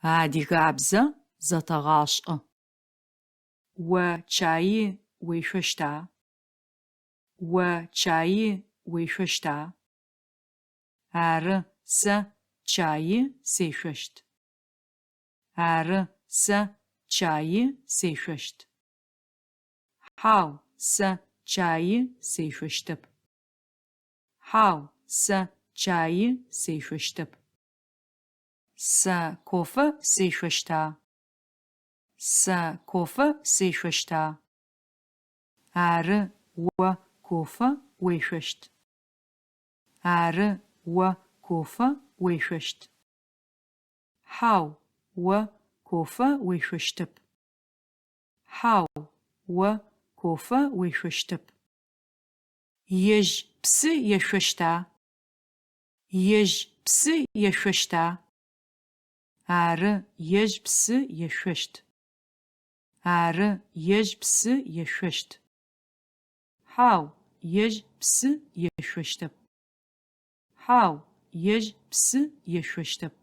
Адыгабзэ зэтэгъашӏэ. О чаи уешъощта? О чаи уешъощта? Ары, сэ чаи сешъощт. Ары, сэ чаи сешъощт. Хьау, сэ чаи сешъощтэп. Хьау, сэ чаи сешъощтэп. Сэ кофе сешъощта? Сэ кофе сешъощта? Ары, о кофе уешъощт. Ары, о кофе уешъощт. Хьау, о кофе уешъощтэп. Хьау, о кофе уешъощтэп. Ежь псы ешъощта? Ежь псы ешъощта? Ары, ежь псы ешъощт. Ары, ежь псы ешъощт. Хьау, ежь псы ешъощтэп. Хьау, ежь псы ешъощтэп.